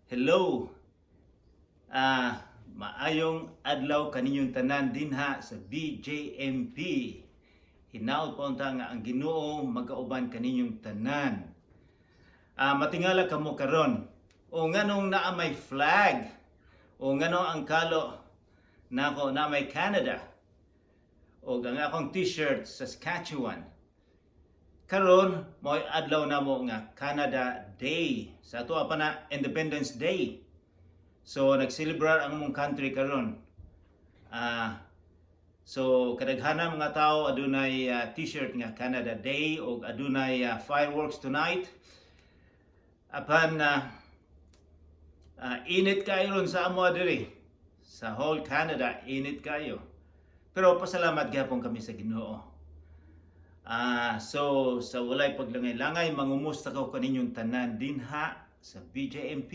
Hello. Maayong adlaw kaninyong tanan dinha sa BJMP. Hinaot po unta nga ang Ginoo magauban kaninyong tanan. Matingala kamo karon. O nganong naa may flag? O nganong ang kalo nako na may Canada? O ang akong T-shirt, Saskatchewan. Karon mo'y adlaw namo nga Canada Day. Sa ato pa na Independence Day. So nag-celebrar ang among country karon. So kadaghanan mga tao adunay T-shirt nga Canada Day o adunay fireworks tonight. Apan init kayo ron sa amo diri. Sa whole Canada, init kayo. Pero pasalamat gyapon kami sa Ginoo. So sa walay paglangay-langay, mangumusta ko kaninyong tanan dinha sa BJMP.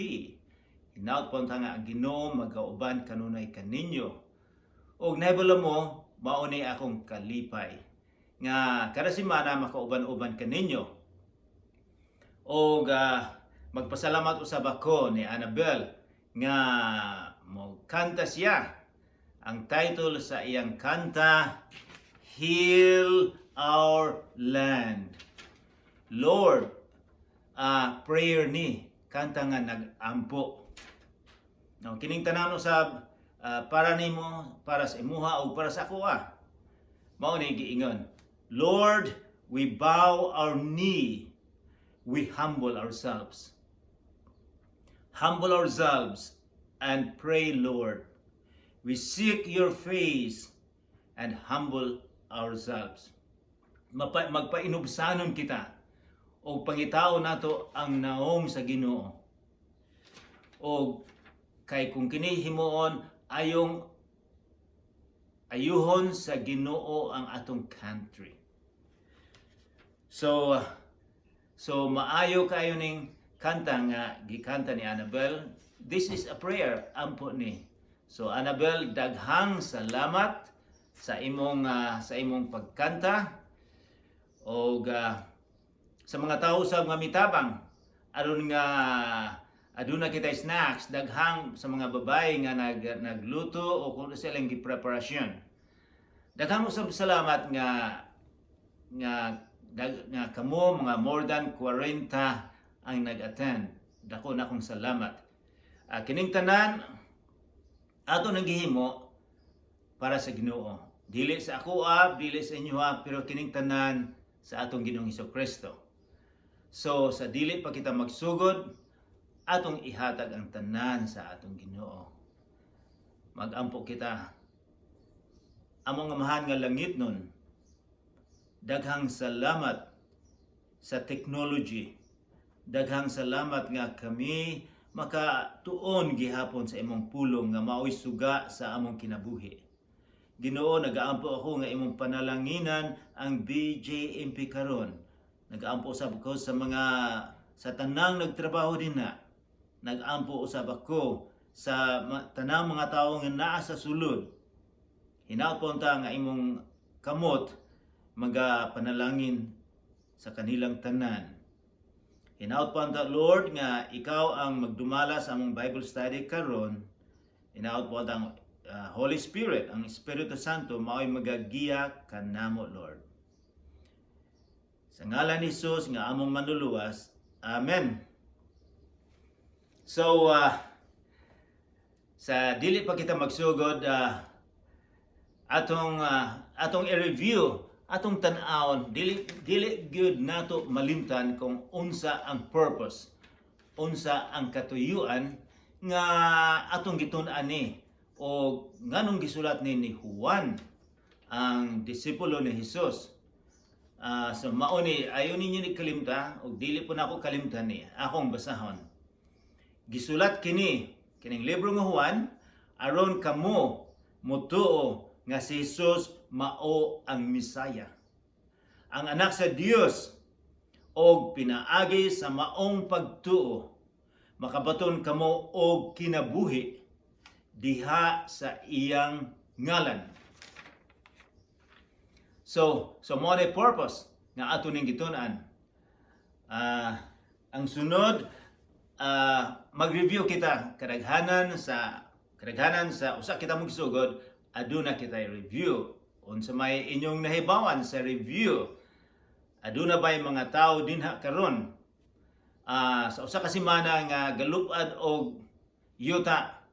Hinaot po nga ang Ginoo magauban kanunay kaninyo. Og nahibalo mo, mao ni akong kalipay nga kada semana makauban-uban kaninyo. Og magpasalamat usab ako ni Annabel nga mo kanta siya. Ang title sa iyang kanta, "Heal Our Land." Lord, prayer ni kanta nga nag-ampo. No, kining tanan usab para nimo, para sa imuha o para sa akoa. Mao ni giingon. "Lord, we bow our knee, we humble ourselves. Humble ourselves and pray, Lord. We seek your face and humble ourselves." Magpainubsanon kita o pangitao nato ang naong sa Ginoo. O kay kung kini himuon, ayong ayuhon sa Ginoo ang atong country. So maayo kayo ning kanta nga gikanta ni Annabel. This is a prayer, ampo ni. So Annabel, daghang salamat sa imong pagkanta og sa mga tao usab nga mitabang aron nga aduna kita snacks, daghang sa mga babae nga nagluto o kung sa ilang gipreparasyon. Daghang usab salamat nga kamo mga more than 40 ang nag-attend. Dako na akong salamat. Kining tanan ato nang gihimo para sa Ginoo. Dili sa ako, dili sa inyo, pero kining tanan sa atong Ginoong Kristo. So sa dili pa kita magsugod, atong ihatag ang tanan sa atong Ginoo. Magampo kita. Among Amahan nga langitnon, daghang salamat sa technology. Daghang salamat nga kami makatuon gihapon sa imong pulong nga maoy suga sa among kinabuhi. Ginoo, nagaampo ako nga imong panalanginan ang BJMP karon. Nagaampo usab ko sa tanang nagtrabaho dinha. Nagaampo usab ako sa tanang mga tawo nga naa sa sulod. Hinaot po unta nga imong kamot magapanalangin sa kanilang tanan. Hinaot po unta, Lord, nga ikaw ang magdumala sa among Bible study karon. Hinaot po ang Holy Spirit, ang Espiritu Santo, mao'y magagiya kanamo, Lord. Sa ngalan ni Jesus nga among manluluwas. Amen. So, sa dili pa kita magsugod, atong i-review, atong tan-awon, dili dili gyud nato malimtan kung unsa ang purpose, unsa ang katuyuan nga atong gitun-an ni o nganong gisulat ni Juan, ang disipulo ni Jesus. So mao ni, ayo ninyo ni kalimta og dili po nako kalimtan ni akong basahon. Gisulat kini, kining libro nga Juan, aron kamo motuo nga si Jesus mao ang Mesaya, ang anak sa Dios, og pinaagi sa maong pagtuo makabaton kamo og kinabuhi diha sa iyang ngalan. So mao ni purpose nga ato ning gitun-an. Ang sunod Mag-review kita kadaghanan sa usa kita magsugod, aduna kita review. Unsa may inyong nahibawan sa review? Aduna bay mga tao dinha karon sa usa ka semana nga galupad og yuta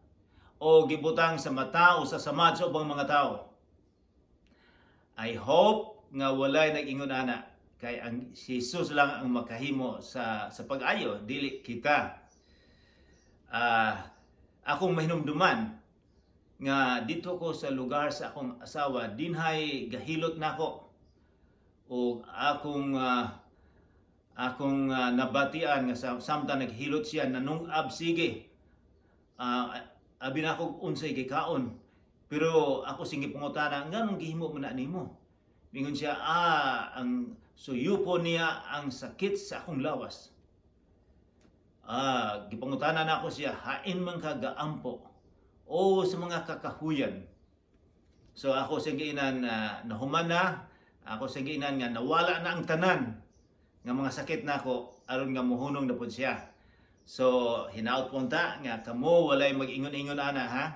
o gibutang sa mata o sa samad sa ubang mga tao? I hope nga walay nag-ingon ana kay ang si Jesus lang ang makahimo sa pag-ayo, dili kita. Akong mahinumduman nga dito ko sa lugar sa akong asawa, dinhay gahilot nako og akong nabatian nga sa samtang naghilot siya, nanungab sige. Abi nako, unsay gikaon? Pero ako sing gipangutana, "Nganong gihimo mo na nimo?" Mingon siya, ang suyupo niya ang sakit sa akong lawas. Gipangutana nako siya, "Hain man ka gaampo o sa mga kakahuyan?" So ako sa giinan na nahuman na, ako sa giinan nga nawala na ang tanan nga mga sakit nako aron nga muhunong na pud siya. So hinaut po ta nga kamo walay mag-ingon-ingon ana, ha.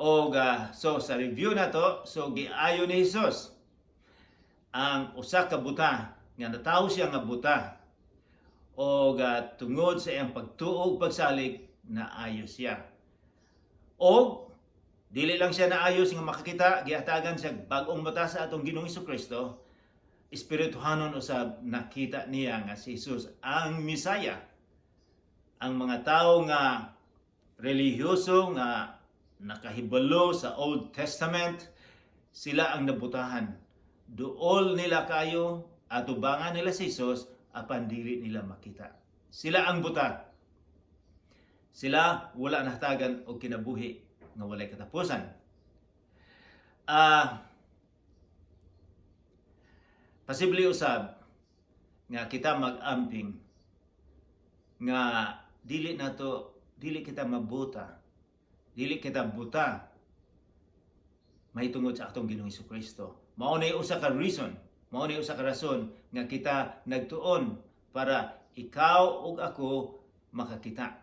Og so sa review na to, so giayo ni Jesus ang usa ka buta nga natawo siya nga buta og tungod sa iyang pagtuo ug pagsalig, naayo siya. Og dili lang siya naayos nga makakita, gihatagan siya bag-ong mata sa atong Ginoong Kristo. Espirituhanon usab, nakita niya nga si Jesus ang Misaya. Ang mga tao nga relihiyoso nga nakahibalo sa Old Testament, sila ang nabutahan. Duol nila kayo, atubangan nila si Jesus, apan dili nila makita. Sila ang buta. Sila wala nahatagan og kinabuhi nga walay katapusan. Posible usab nga kita mag-amping nga dili nato, dili kita mabuta, dili kita buta mahitungod sa atong Ginoong Kristo. Mao ni usa ka reason, mao ni usa ka rason nga kita nagtuon para ikaw ug ako makakita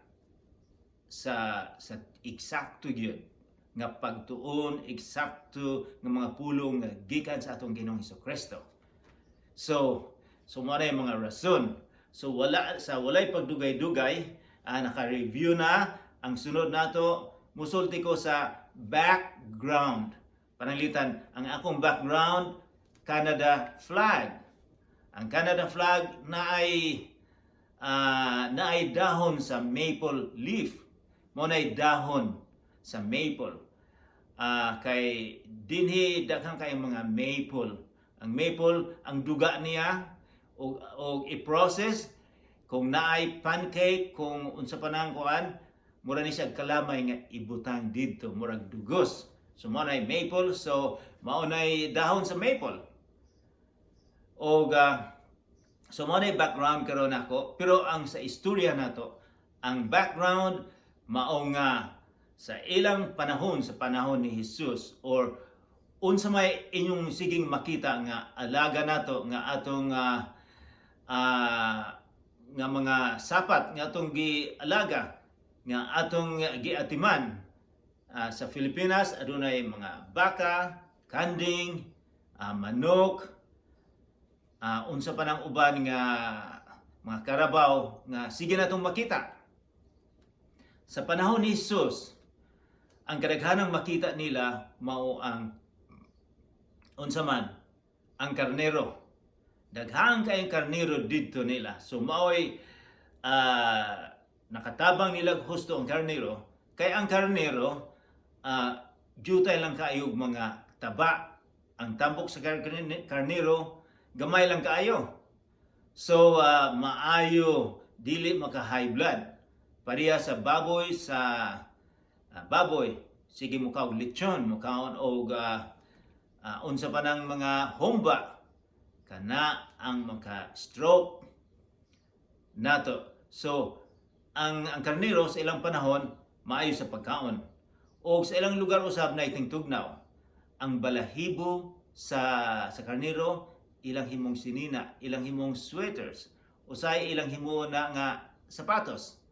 sa eksakto gyud nga pagtuon, eksakto nga mga pulong nga gikan sa atong Ginoong Kristo. So mao na yung mga rason. So wala sa walay pagdugay-dugay, naka-review na. Ang sunod nato, musulti ko sa background. Pananglitan, ang akong background, Canada flag. Ang Canada flag na ay dahon sa maple leaf. Mao na dahon sa maple. Kay dinhi daghan kay mga maple. Ang maple, ang duga niya og i-process kung naay pancake, kung unsa pa nang kuan, mura ni siya kalamay nga ibutang didto, murag dugos. So mao nay maple, so mao nay dahon sa maple. Og so mao nay background karon nako, pero ang sa istorya nato, ang background mao nga sa ilang panahon, sa panahon ni Jesus, or unsa may inyong siging makita nga alaga nato nga atong nga mga sapat nga atong gialaga, nga atong giatiman. Sa Pilipinas adunay mga baka, kanding, manok, unsa pa nang uban nga mga karabaw nga sige natong makita. Sa panahon ni Jesus, ang kadaghanang makita nila mao ang unsa man ang karnero. Daghan kayong karnero didto nila. So mao'y nakatabang nila husto ang karnero kay ang karnero jutay lang kaayo og mga taba. Ang tambok sa karnero gamay lang kaayo. So maayo dili maka high blood. Pareha sa baboy, sa baboy sige mukaon lechon, mukaon og unsa pa nang mga humba, kana ang maka stroke nato. So ang karnero sa ilang panahon maayo sa pagkaon. O sa ilang lugar usab na iting tugnaw. Ang balahibo sa karnero ilang himong sinina, ilang himong sweaters. Usay ilang himo na nga sapatos.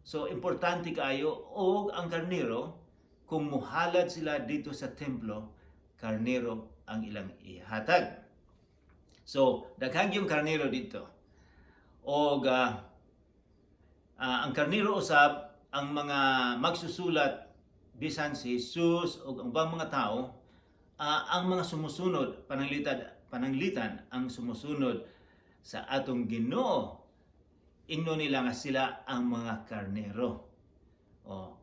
So importante kaayo og ang karnero. Kung muhalad sila dito sa templo, karnero ang ilang ihatag. So daghan yung karnero dito. Og ang karnero usab, ang mga magsusulat, bisan si Jesus o ang ubang mga tao, ang mga sumusunod, pananglitan ang sumusunod sa atong Ginoo, ingno nila nga sila ang mga karnero. O,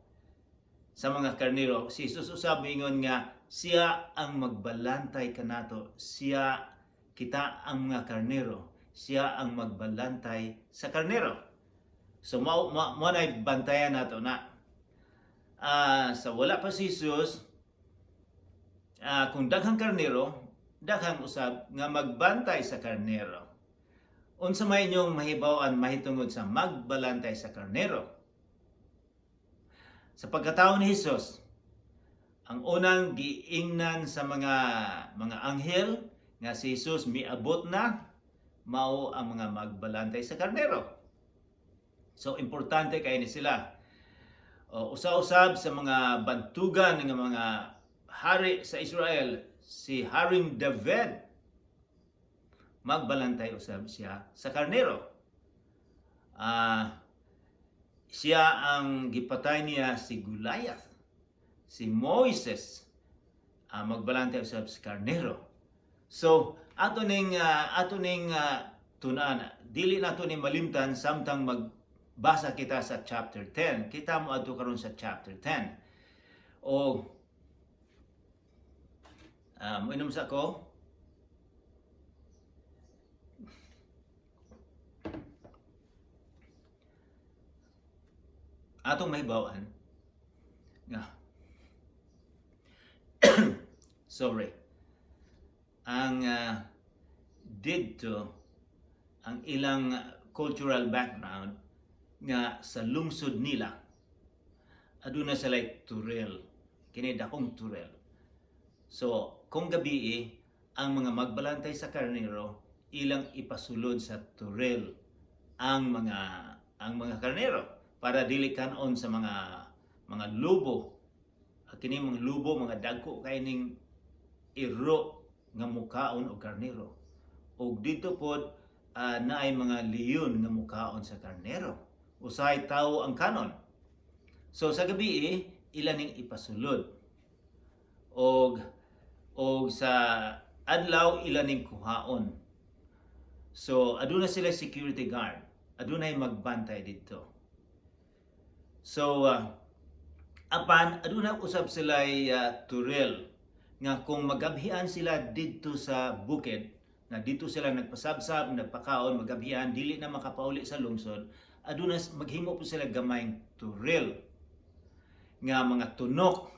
sa mga karnero, si Jesus usab ingon nga siya ang magbalantay kanato, siya, kita ang mga karnero, siya ang magbalantay sa karnero. So mao na'y bantayan nato na. Sa wala pa si Jesus, kung daghang karnero, daghang usab nga magbantay sa karnero. Unsa may inyong mahibaw-an mahitungod sa magbalantay sa karnero? Sa pagkatao ni Jesus, ang unang giingnan sa mga anghel nga si Jesus miabot na, mao ang mga magbalantay sa karnero. So importante kay ni sila. O, usa-usab sa mga bantugan ng mga hari sa Israel, si Haring David, magbalantay usab siya sa karnero. Siya ang gipatay niya si Goliath. Si Moises, magbalantay usab sa karnero. So ato ning tun-an, dili nato ni malimtan samtang magbasa kita sa chapter 10. Kita mo adto karon sa chapter 10. O moinom sa ko. Atong mahibaw-an nga, sorry, ang didto ang ilang cultural background nga sa lungsod nila aduna sila turel, kini dakong turel. So kung gabi, ang mga magbalantay sa karnero, ilang ipasulod sa turel ang mga karnero para dili kanon sa mga lobo. Kini mga lobo, mga dagko kay ning iro nga mukaon og karnero, ug dito pod naay mga leon nga mukaon sa karnero. Usahay tawo ang kanon. So sa gabi, ila ning ipasulod og sa adlaw ila ning kuhaon. So aduna sila security guard, adunay magbantay didto. So apan aduna usab sila turel nga kung magabhian sila didto sa bukid na dito sila nagpasabsab, nagpakaon, magabhian, dili na makapauli sa lungsod, aduna maghimo po sila gamayng turel nga mga tunok,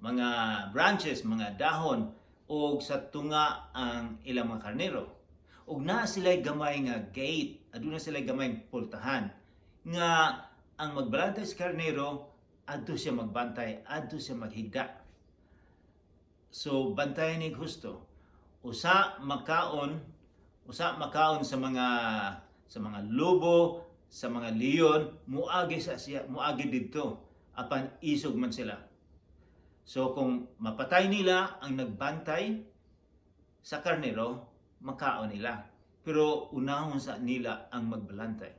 mga branches, mga dahon, og sa tunga ang ilang mga karnero. Og naa sila gamay nga gate, aduna sila gamay pultahan nga ang magbalantay sa karnero, adto siya magbantay, adto siya maghigda. So bantayan ni husto. Usa makaon sa mga lobo, sa mga leon, muagi sa siya, muagi didto apan isog man sila. So kung mapatay nila ang nagbantay sa karnero, makaon nila. Pero unahon sa nila ang magbalantay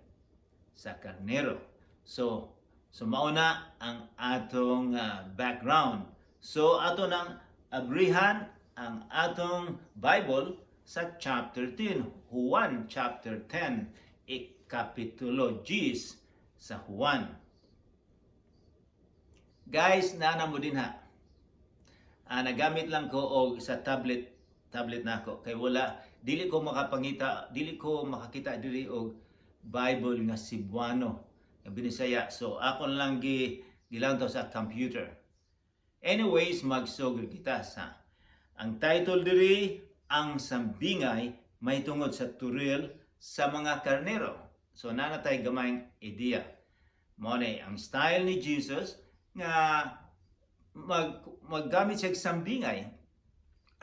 sa karnero. So mauna ang atong background. So ato nang abrihan ang atong Bible sa chapter 10, Juan chapter 10, ikapitulo 10 sa Juan. Guys, nana mo din ha. Nagamit lang ko og sa tablet nako kay wala, dili ko makapangita, dili ko makakita diri og Bible nga Cebuano, nga Binisaya. So ako lang gilantaw sa computer. Anyways, magsugod kita sa ang title diri, ang sambingay mahitungod sa turil sa mga karnero. So nanatay gamayng idea. Mao ni ang style ni Jesus nga maggamit siya og sambingay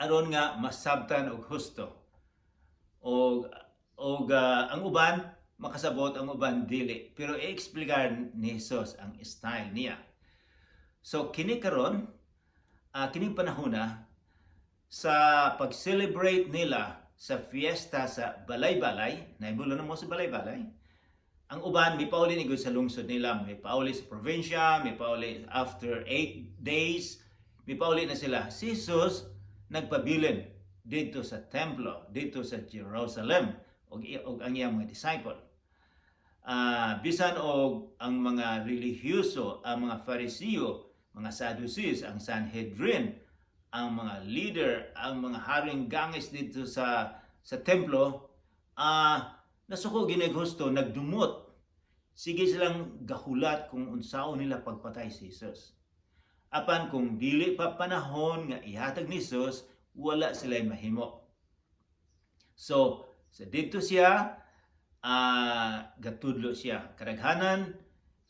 aron nga masabtan og husto. Og ang uban makasabot, ang uban dili. Pero i-explicar ni Jesus ang style niya. So kini karon, kining panahon na sa pag-celebrate nila sa fiesta sa balay-balay, naibulo na mo sa balay-balay, ang uban may pauli ni sa lungsod nila, may pauli sa probinsya, may pauli after 8 days, may pauli na sila. Si Jesus nagpabilin dito sa templo, dito sa Jerusalem, og ang iyang mga disciple. Bisan og ang mga relihiyoso, ang mga Farisiyo, mga Sadducees, ang Sanhedrin, ang mga leader, ang mga haring gangis dito sa templo, nasuko ginaghusto, nagdumot. Sige silang gahulat kung unsaon nila pagpatay si Jesus. Apan kung dili pa panahon nga ihatag ni Jesus, wala sila mahimo. So, sa dito siya, gatudlo siya. Kadaghanan,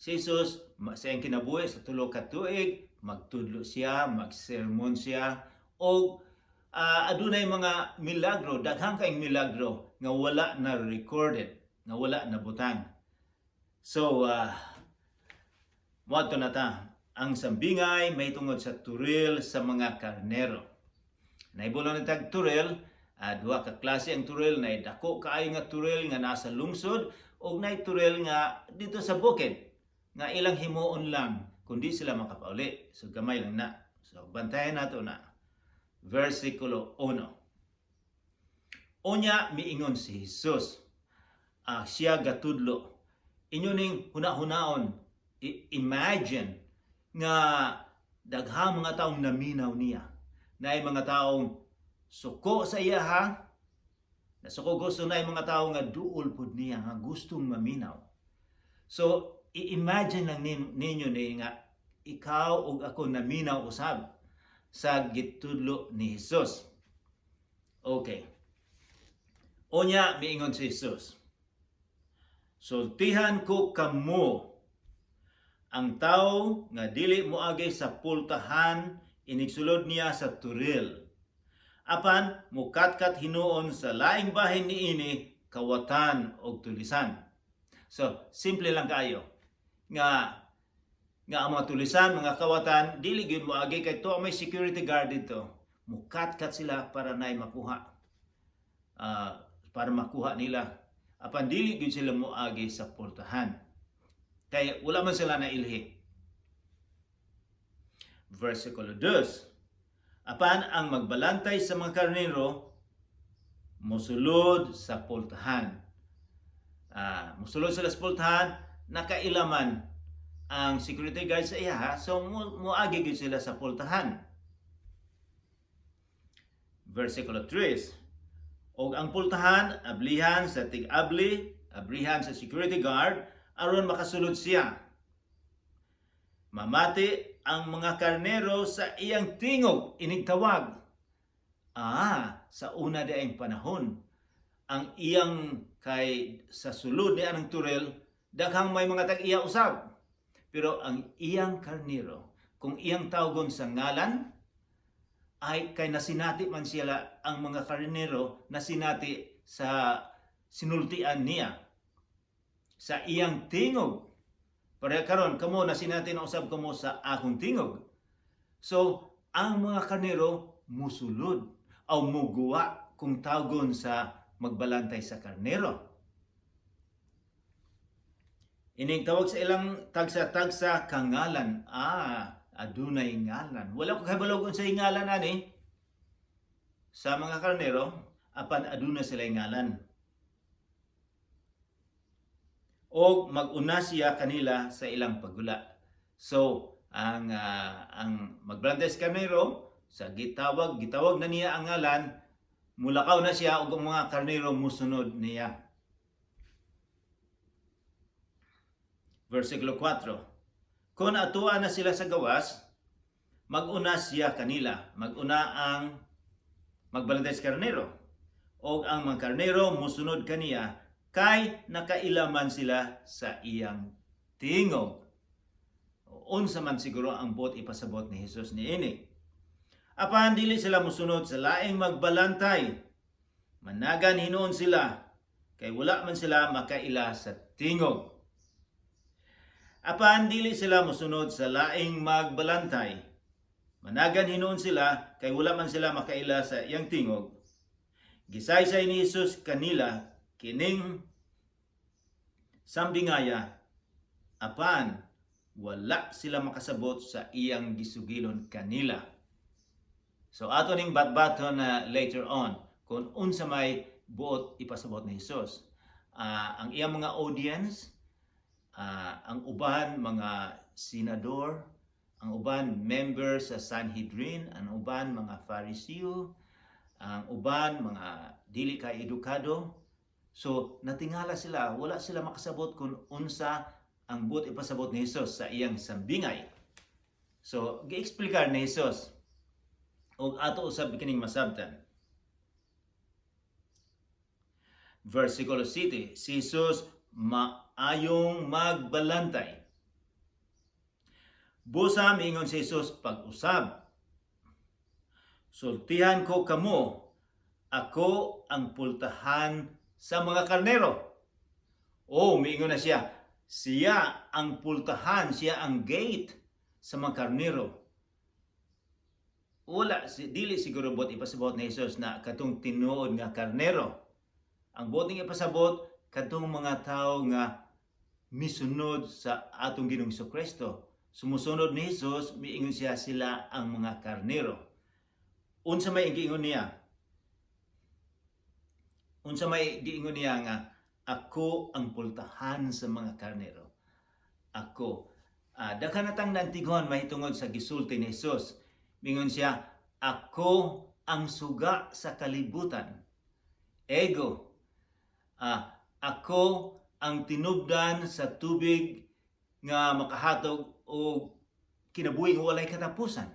si Jesus, sa iyang kinabuhi sa 3 ka tuig, magtudlo siya, magsermon siya, o adunay mga milagro, daghang kaayong milagro nga wala na recorded, nga wala na butang. So, moadto na ta. Ang sambingay may tungod sa turil sa mga karnero. Naibulo na tag turil, duha ka klase ang turil, nay dako kaayo nga turil nga nasa lungsod ug nay turil nga dito sa bukid nga ilang himuon lang kundi sila makapauli. So gamay lang na. So bantayan nato na. Versikulo 1. Unya miingon si Jesus. Siya gatudlo. Inyo ning huna-hunaon, imagine nga daghang mga taong naminaw niya. Naay mga taong suko sa iya ha. Nasuko gusto na mga tao nga duol pud niya nga gustong maminaw. So i-imagine lang ninyo ni nga ikaw ug ako naminaw usab sa gitudlo ni Jesus. Okay. Unya miingon si Jesus. "Sultihan ko kamo, ang tao nga dili moagi sa pultahan inigsulod niya sa turil. Apan mukatkat hinuon sa laing bahin niini, kawatan og tulisan." So, simple lang kaayo nga ang mga tulisan, mga kawatan, dili gyud moagi kay to may security guard dito. Mukatkat sila para nay makuha. Para makuha nila. Apan dili gyud sila moagi sa pultahan. Kay wala man sila na ilhi. Versikulo 2. Apan ang magbalantay sa mga karnero musulod sa pultahan. Musulod sila sa pultahan, nakailaman ang security guard sa iya, ha? So muagi gyud sila sa pultahan. Versikulo 3. Og ang pultahan ablihan sa tig-abli, abrihan sa security guard aron makasulod siya. Mamati ang mga karnero sa iyang tingog inigtawag. Sa una diayng panahon, ang iyang kay sa sulod ni anang turel, daghang may mga tag-iya usab. Pero ang iyang karnero, kung iyang tawgon sa ngalan, ay kay nasinati man sila, ang mga karnero nasinati sa sinultian niya sa iyang tingog. Para karon kamo nasinati na usab kamo sa akong tingog. So, ang mga karnero musulod o muguwa kung tawgon sa magbalantay sa karnero. Ining tawag sa ilang tagsa-tagsa kangalan. Adunay ngalan. Wala ko kabalo kung sa ngalan ani sa mga karnero, apan aduna sila ngalan. Og mag-una siya kanila sa ilang paggula. So, ang magbalantay sa karnero sa gitawag gitawag na niya ang ngalan, mulakaw na siya ug ang mga karnero musunod niya. Versikulo 4. Kung atua na sila sa gawas, mag-una siya kanila. Mag-una ang magbalantay sa karnero. Og ang mga karnero musunod kaniya kay nakailaman sila sa iyang tingog. Unsa man siguro ang buot ipasabot ni Jesus niini? Apan dili sila musunod sa laing magbalantay. Managan hinuon sila. Kay wala man sila makaila sa tingog. Apan dili sila mosunod sa laing magbalantay. Managan hinuon sila kay wala man sila makaila sa iyang tingog. Gisaysay ni Jesus kanila kining sambingaya, apan wala sila makasabot sa iyang gisugilon kanila. So ato ning batbaton na later on kung unsa may buot ipasabot ni Jesus. Ang iyang mga audience, ang uban mga senador, ang uban member sa Sanhedrin, ang uban mga Fariseo, ang uban mga dili kay edukado. So natingala sila, wala sila makasabot kung unsa ang buot ipasabot ni Jesus sa iyang sambingay. So gieksplikar ni Jesus og ato usab kining masabtan. Versikulo 7, si Jesus maayong magbalantay. Busa miingon si Jesus pag-usab, "Sultihan ko kamo, ako ang pultahan sa mga karnero." Oh, miingon na siya. Siya ang pultahan, siya ang gate sa mga karnero. Wala, dili siguro buot ipasabot ni Jesus na katong tinuod nga karnero. Ang buot ning ipasabot, katong mga tao nga misunod sa atong Ginoong Kristo. Sumusunod ni Jesus, miingon siya sila ang mga karnero. Unsa may giingon niya? Unsa may giingon niya nga ako ang pultahan sa mga karnero? Ako. Daghan natang naantighon mahitungod sa gisulti ni Jesus. Mingon siya, "Ako ang suga sa kalibutan." Ego. Ako ang tinubdan sa tubig nga makahatog og kinabuhi nga walay katapusan.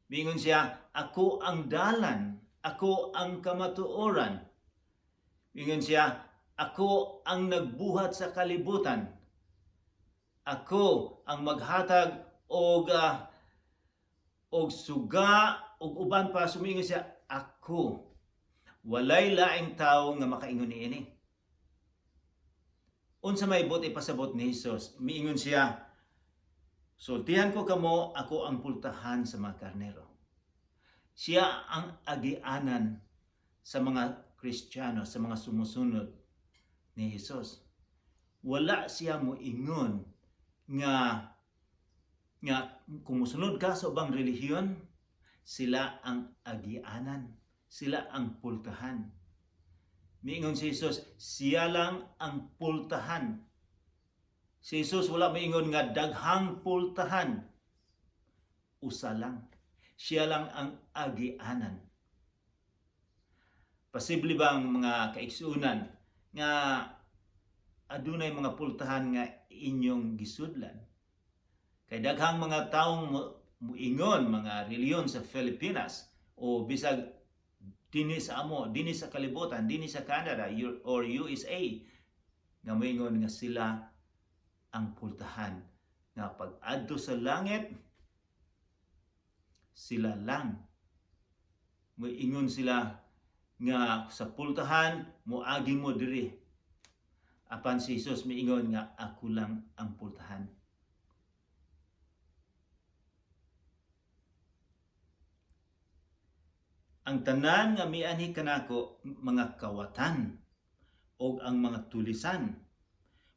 Mingon siya, "Ako ang dalan, ako ang kamatuoran." Mingon siya, "Ako ang nagbuhat sa kalibutan. Ako ang maghatag og suga og uban pa." Sumingon siya, "Ako." Walay laing tawo nga makaingon niini. Unsa may buot ipasabot ni Jesus? Miingon siya, "Sultihan ko kamo, ako ang pultahan sa mga karnero." Siya ang agianan sa mga Kristiyano, sa mga sumusunod ni Jesus. Wala siya moingon nga kung musunod ka sa ubang relihiyon, sila ang agianan, sila ang pultahan. Miingon si Jesus, siya lang ang pultahan. Si Jesus wala miingon nga daghang pultahan. Usa lang. Siya lang ang agianan. Posible bang, mga kaigsuonan, nga adunay mga pultahan nga inyong gisudlan? Kay daghang mga taong muingon mga relihiyon sa Pilipinas o bisag dinhi sa amo, dinhi sa kalibutan, dinhi sa Canada or USA nga moingon nga sila ang pultahan nga pag-adto sa langit sila lang. Moingon sila nga sa pultahan moagi mo diri. Apan si Jesus miingon nga ako lang ang pultahan. Ang tanan nga mianhi kanako mga kawatan og ang mga tulisan.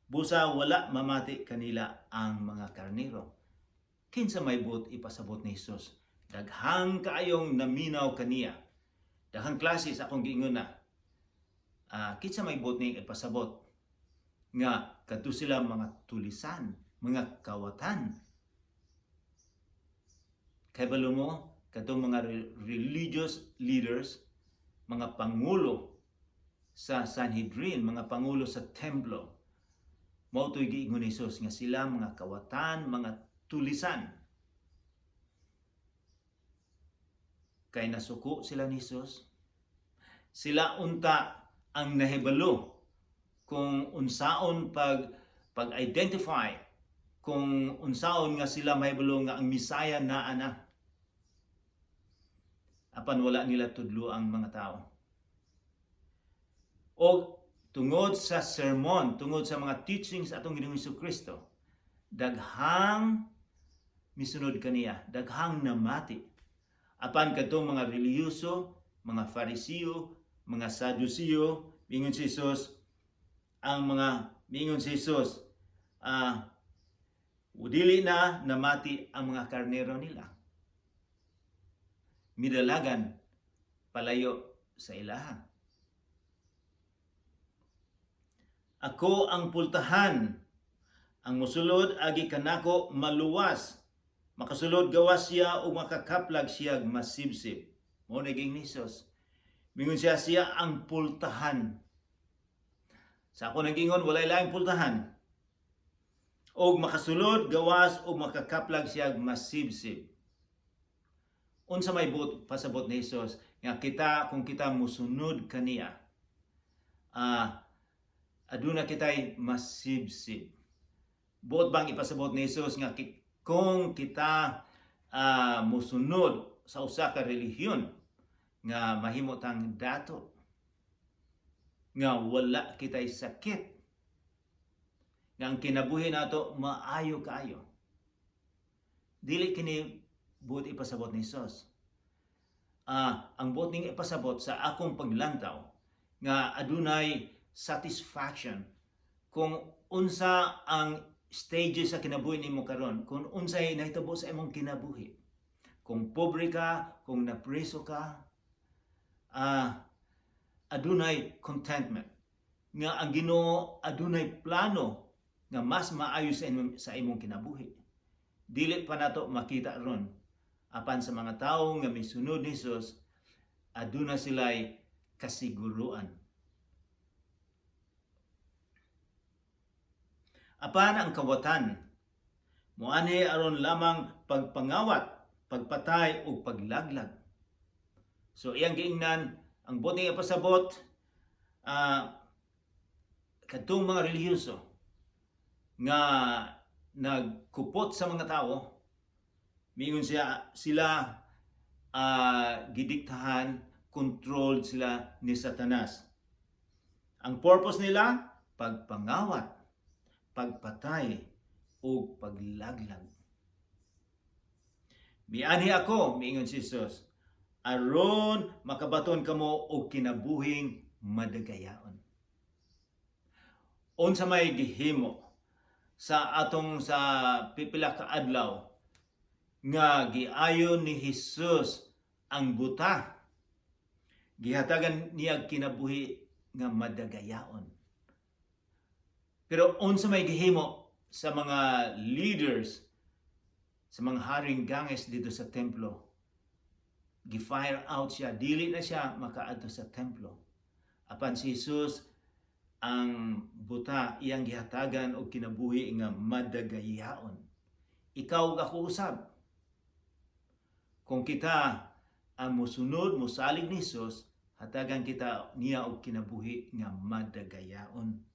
Busa wala mamati kanila ang mga karnero. Kinsa may buot ipasabot ni Jesus? Daghang kaayong naminaw kaniya. Daghang klase sa akong giingon na. Kinsa may buot ni ipasabot? Nga kadto sila mga tulisan, mga kawatan. Kay balo mo, kadtong mga religious leaders, mga pangulo sa Sanhedrin, mga pangulo sa templo, mao to'y giingon ni Jesus nga sila mga kawatan, mga tulisan. Kay nasuko sila ni Jesus. Sila unta ang nahibalo kung unsaon pag-identify, kung unsaon nga sila mahibalo nga ang Misaya naa na. Apan wala nila tudlo ang mga tao. O Tungod sa sermon, tungod sa mga teachings atong Ginoong Kristo, daghang misunod kaniya, daghang namati. Apan kadtong mga relihiyoso, mga Farisiyo, mga Sadusiyo, mingon si Jesus, ang mga mingon si Jesus, dili na namati ang mga karnero nila. Midalagan palayo sa ilaha. Ako ang pultahan. Ang musulod agi kanako maluwas. Makasulod gawas siya o makakaplag siya masibsib. Mao ni ni Jesus. Mingon siya, siya ang pultahan. Sa ako nagingon, walay laing pultahan. Og makasulod gawas o makakaplag siya masibsib. Unsa may buot pasabot ni Jesus nga kita, kung kita musunod kaniya, aduna kitay masibsib? Buot bang ipasabot ni Jesus nga kung kita musunod sa usa ka relihiyon nga mahimo tang dato, nga wala kitay sakit, nga ang kinabuhi nato maayo kaayo? Dili kini buot ipasabot ni Jesus. Ang buot ning ipasabot sa akong paglantaw nga adunay satisfaction kung unsa ang stages sa kinabuhi nimo karon, kung unsay nahitabo sa imong kinabuhi, kung pobre ka, kung napreso ka, adunay contentment nga ang Ginoo adunay plano nga mas maayo sa imong kinabuhi. Dili pa nato makita ron, apan sa mga tawo nga misunod ni Jesus, aduna sila'y kasiguruan. Apan ang kawatan muanhi aron lamang pagpangawat, pagpatay ug paglaglag. So iyang giingnan, ang buot ipasabot, kadtong mga relihiyoso nga nagkupot sa mga tao, miingon siya, sila gidiktahan, controlled sila ni Satanas. Ang purpose nila, pagpangawat, pagpatay ug paglaglag. "Mianhi ako," miingon si Jesus, "aron makabaton kamo og kinabuhing madagayaon." Unsa may gihimo sa atong sa pipila ka adlaw nga giayon ni Jesus ang buta, gihatagan niya kinabuhi nga madagayaon. Pero unsa may gihimo sa mga leaders, sa mga haring ganges dito sa templo? Gi-fire out siya, dili na siya makaadto sa templo. Apan si Jesus, ang buta, iyang gihatagan og kinabuhi nga madagayaon. Ikaw ug ako usab. Kung kita ang musunod, musalig ni Jesus, hatagan kita niya og kinabuhi nga madagayaon.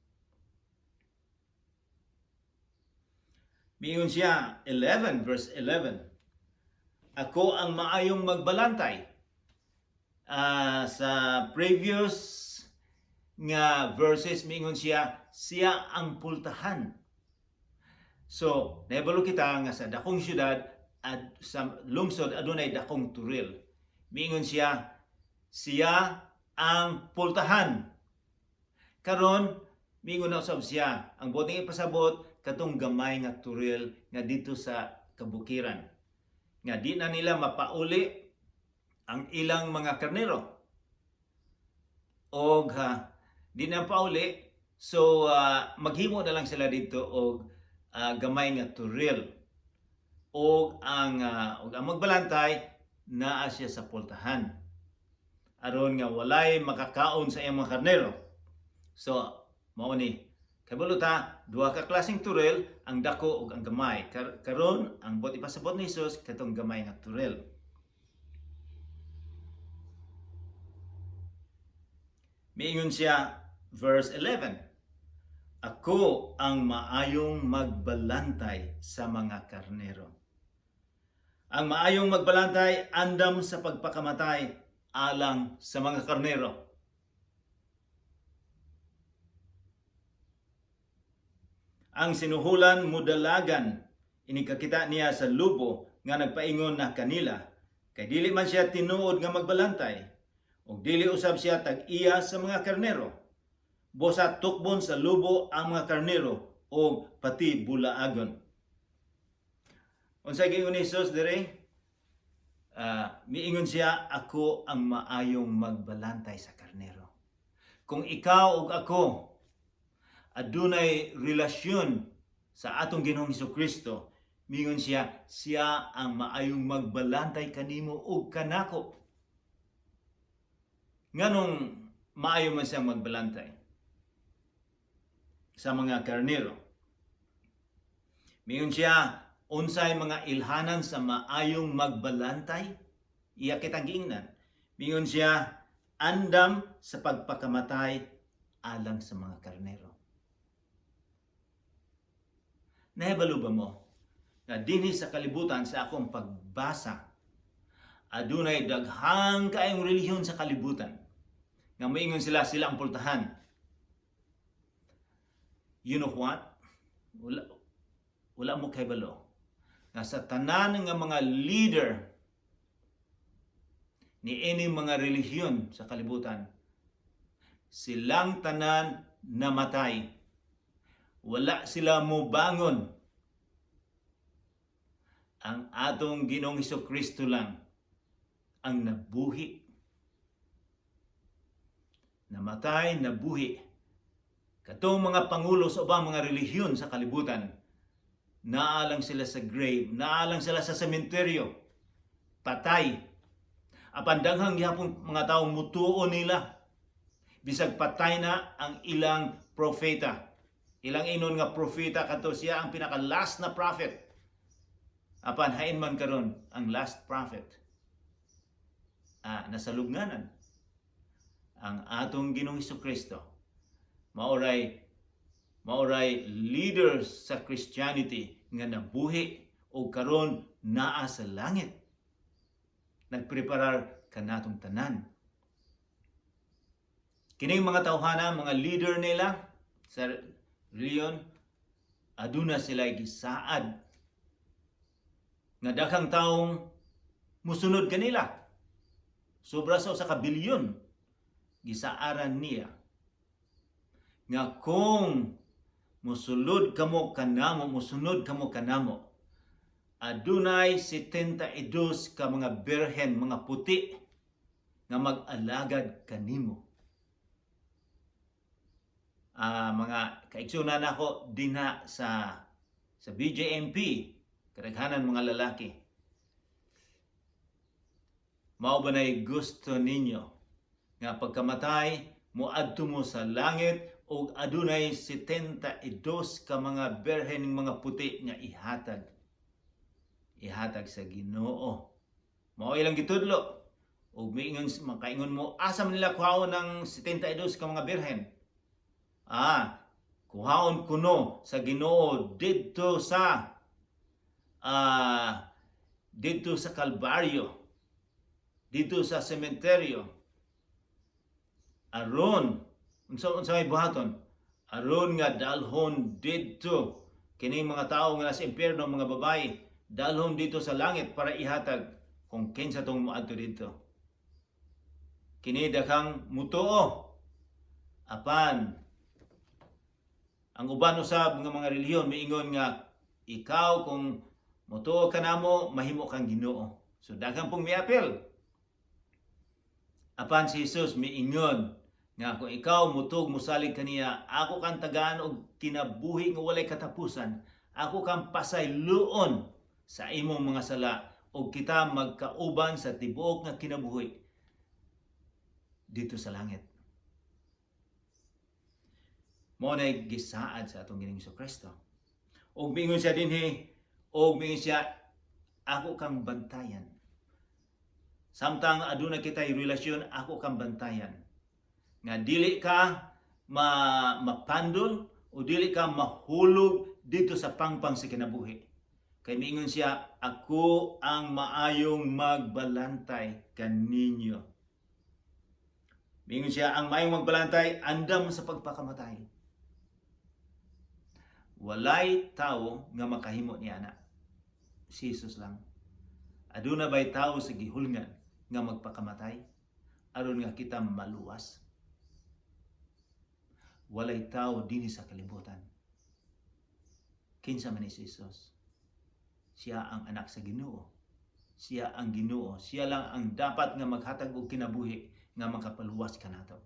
Miingon siya, 11 verse 11. "Ako ang maayong magbalantay." Sa previous nga verses, miingon siya, siya ang pultahan. So, nahibalo kita nga sa dakong syudad at sa lungsod adunay dakong turil. Miingon siya, siya ang pultahan. Karon, miingon na usab siya, ang buot ipasabot, katong gamay nga turil nga dito sa kabukiran nga di na nila mapauli ang ilang mga karnero og di na pauli, so maghimo na lang sila dito og gamay nga turil og ang magbalantay naa siya sa pultahan aron nga walay makakaon sa iyang mga karnero. So mao ni, kabalo ta, duha ka klaseng turil, ang dako ug ang gamay. Karon ang buot ipasabot ni Jesus, katong gamay nga turil. Miingon siya, verse 11, "Ako ang maayong magbalantay sa mga karnero. Ang maayong magbalantay andam sa pagpakamatay alang sa mga karnero." Ang sinuhulan mudalagan inig kakita niya sa lubo nga nagpaingon na kanila, kay dili man siya tinuod nga magbalantay ug dili usab siya tag-iya sa mga karnero. Busa tukbon sa lubo ang mga karnero ug pati bulaagon. Unsay giingon ni Jesus dire? Miingon siya, "Ako ang maayong magbalantay sa karnero." Kung ikaw ug ako adunay relasyon sa atong Ginoong Kristo, miingon siya, siya ang maayong magbalantay kanimo ug kanako. Nganong maayo man siyang magbalantay sa mga karnero? Miingon siya, unsay mga ilhanan sa maayong magbalantay? Iya kitang giingnan. Miingon siya, andam sa pagpakamatay alang sa mga karnero. Nahibalo ba mo na dinhi sa kalibutan, sa akong pagbasa, adunay daghang kaayong relihiyon sa kalibutan nga moingon sila, sila ang pultahan? You know what? Wala mo kahibalo nga sa tanan nga mga leader ni ini mga relihiyon sa kalibutan, silang tanan namatay. Wala sila mobangon. Ang atong Ginoong Kristo lang ang nabuhi. Namatay, nabuhi. Katong mga pangulo sa ubang mga relihiyon sa kalibutan, naa lang sila sa grave, naa lang sila sa sementeryo, patay. Apan daghang gihapon mga tawo mutuo nila. Bisag patay na ang ilang propeta. Ilang inon nga propeta kato siya ang pinaka last na prophet. Apan hain man karon ang last prophet? Nasa lubnganan. Ang atong Ginoong Kristo maoray leaders sa Christianity nga nabuhi o karon naa sa langit. Nagpreparar kanatong tanan. Kining mga tawhana, mga leader nila sa reliyon, aduna sila gisaad nga daghang taong musunod kanila. Sobra sa usa ka bilyon. Gisaaran niya nga kung musulod kamo kanamo, musunod kamo kanamo, adunay 72 ka mga birhen, mga puti, nga mag-alagad kanimo. Mga kaigsunan nako dinha sa BJMP, kadaghanan mga lalaki. Mao ba na'y gusto ninyo nga pagkamatay moadto mo sa langit ug adunay 72 ka mga birhen, mga puti, nga ihatag sa Ginoo? Mao ilang gitudlo. Ug miingon, makaingon mo, "Asa man nila kuhaon ng 72 ka mga birhen?" Kuhaon kuno sa Ginoo didto sa Kalbaryo, didto sa sementeryo. Aron unsa may buhaton? Aron nga dalhon didto kining mga tawo nga nasa impyerno, mga babae, dalhon dito sa langit para ihatag kung kinsa tong moadto didto. Kini daghang mutuo. Apan ang uban usab nga mga relihiyon miingon nga ikaw, kung mutuo ka namo, mahimo kang Ginoo. So daghang pong miapil. Apan si Jesus miingon nga kung ikaw mutug, musalig kaniya, ako kang tagaan og kinabuhi nga walay katapusan, ako kang pasayloon sa imong mga sala ug kita magkauban sa tibuok nga kinabuhi dito sa langit. Mao na gisaad sa atong Ginoong Kristo. Ug miingon siya dinhi, ug miingon siya, "Ako kang bantayan." Samtang aduna kita'y relasyon, ako kang bantayan. Nga dili ka mapandol o dili ka mahulog dito sa pangpang sa kinabuhi. Kay miingon siya, "Ako ang maayong magbalantay kaninyo." Miingon siya, ang maayong magbalantay, andam sa pagpakamatay. Walay tawo nga makahimo niana. Si Jesus lang. Aduna bay tawo sa gihulngan nga magpakamatay aron nga kita maluwas? Walay tawo dinhi sa kalibutan. Kinsa man ni si Jesus? Siya ang anak sa Ginoo. Siya ang Ginoo. Siya lang ang dapat nga maghatag og kinabuhi nga makapaluwas kanato.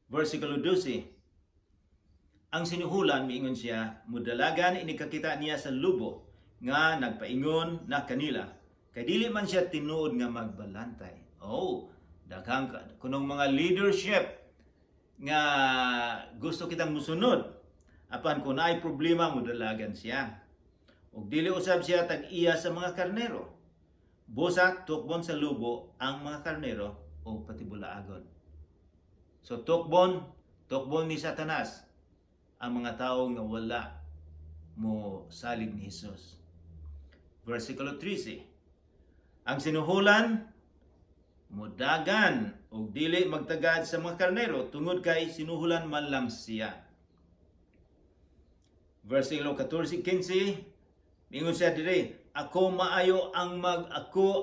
Versikulo 12. Ang sinuhulan, miingon siya, mudalagan inikakita niya sa lubo nga nagpaingon na kanila. Kay dili man siya tinuod nga magbalantay. Oh, daghang kunong mga leadership nga gusto kitang musunod. Apan kung naay problema, mudalagan siya. Ug dili usab siya tag-iya sa mga karnero. Busa tukbon sa lubo ang mga karnero o patibulaagon. So tukbon ni Satanas ang mga tao nga wala mo salig ni Jesus. Versikulo 13. Ang sinuhulan mudagan og dili magtagad sa mga karnero tungod kay sinuhulan man lang siya. Versikulo 14, 15, mingon siya dire, Ako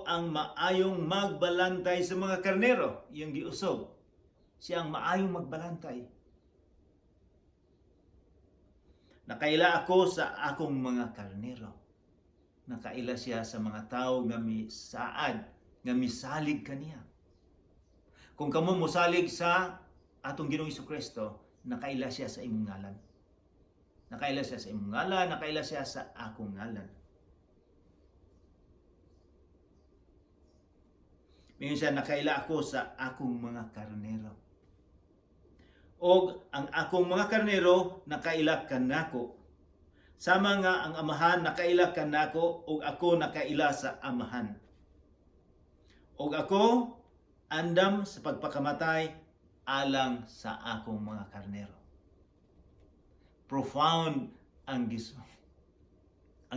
ang maayong magbalantay sa mga karnero." Iyang giusob. Siya ang maayong magbalantay. Nakaila ako sa akong mga karnero. Nakaila siya sa mga tao nga misaad, nga misalig kaniya. Kung kamo mosalig sa atong Ginoong Kristo, nakaila siya sa imong ngalan. Nakaila siya sa imong ngalan, nakaila siya sa akong ngalan. Mingon siya, "Nakaila ako sa akong mga karnero. Og ang akong mga karnero nakaila kanako. Sama nga ang Amahan nakaila kanako ug ako nakaila sa Amahan. Og ako andam sa pagpakamatay alang sa akong mga karnero." Profound ang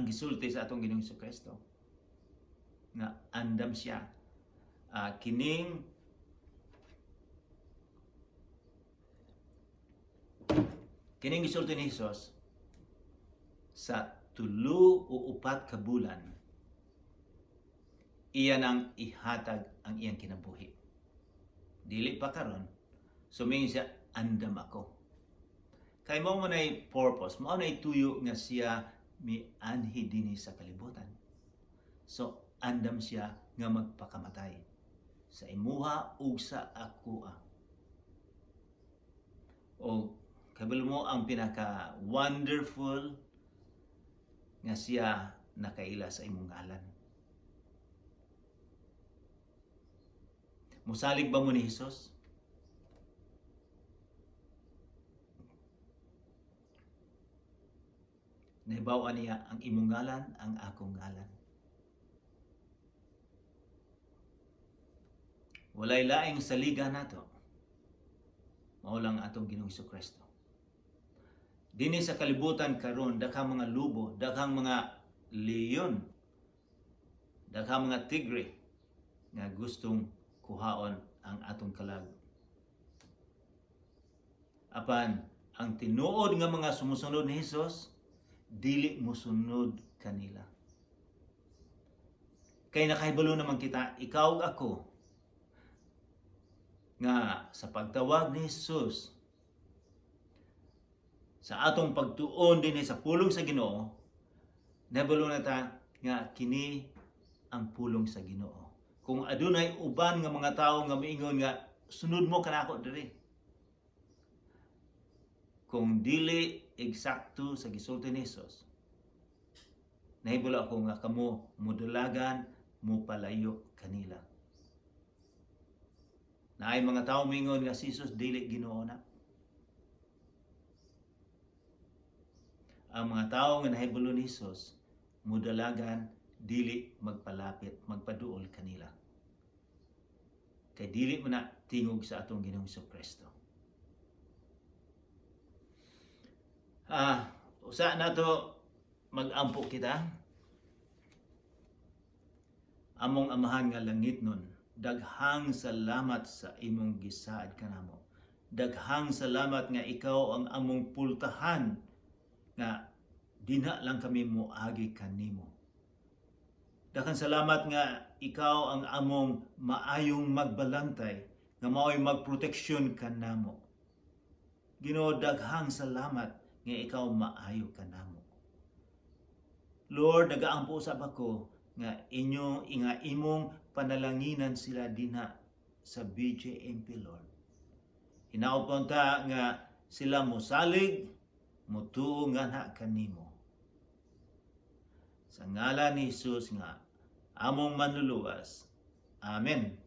gisulti sa atong Ginoong Kristo nga andam siya kining gisulti ni Jesus sa 3 o 4 ka bulan, iya nang ihatag ang iyang kinabuhi. Dili pa karon. So mingon siya, "Andam ako." Kay mao man ay purpose, mao nay tuyo nga siya mianhi dinhi sa kalibutan. So andam siya nga magpakamatay sa imuha ug sa akoa. O kabalo mo ang pinaka wonderful nga siya nakaila sa imong ngalan. Musalig ba mo ni Hesus? Nahibaw niya ang imong ngalan, ang akong ngalan. Walay laing saliga nato. Mao lang atong Ginoong Kristo. Dinhi sa kalibutan karon, daghang mga lubo, daghang mga leon, daghang mga tigre nga gustong kuhaon ang atong kalag. Apan ang tinuod nga mga sumusunod ni Hesus dili mosunod kanila. Kay nakahibalo naman kita, ikaw ug ako, nga sa pagtawag ni Hesus, sa atong pagtuon dinhi sa pulong sa Ginoo, nahibalo na ta nga kini ang pulong sa Ginoo. Kung adunay uban nga mga tawo nga miingon nga sunod mo kanako diri, kung dili eksakto sa gisulti ni Hesus, nahibalo ako nga kamo mudalagan, mo palayo kanila. Naay mga tao mingon nga si Jesus dili Ginoo na. Ang mga tao nga nahibalo ni Hesus mudalagan, dili magpalapit, magpaduol kanila. Kay dili man na tingog sa atong Ginoong Kristo. Usa na to, mag-ampo kita. Among Amahan nga langitnon, daghang salamat sa imong gisaad kanamo. Daghang salamat nga ikaw ang among pultahan nga dinha lang kami moagi kanimo. Daghang salamat nga ikaw ang among maayong magbalantay nga mao'y magproteksyon kanamo. Ginoo, daghang salamat nga ikaw maayo kanamo. Lord, nagaampo usab ako nga inyo nga imong panalanginan sila dinha sa BJMP, Lord. Hinaot po ta nga sila mosalig, motuo nganha kanimo. Sa ngalan ni Jesus nga among Manluluwas. Amen.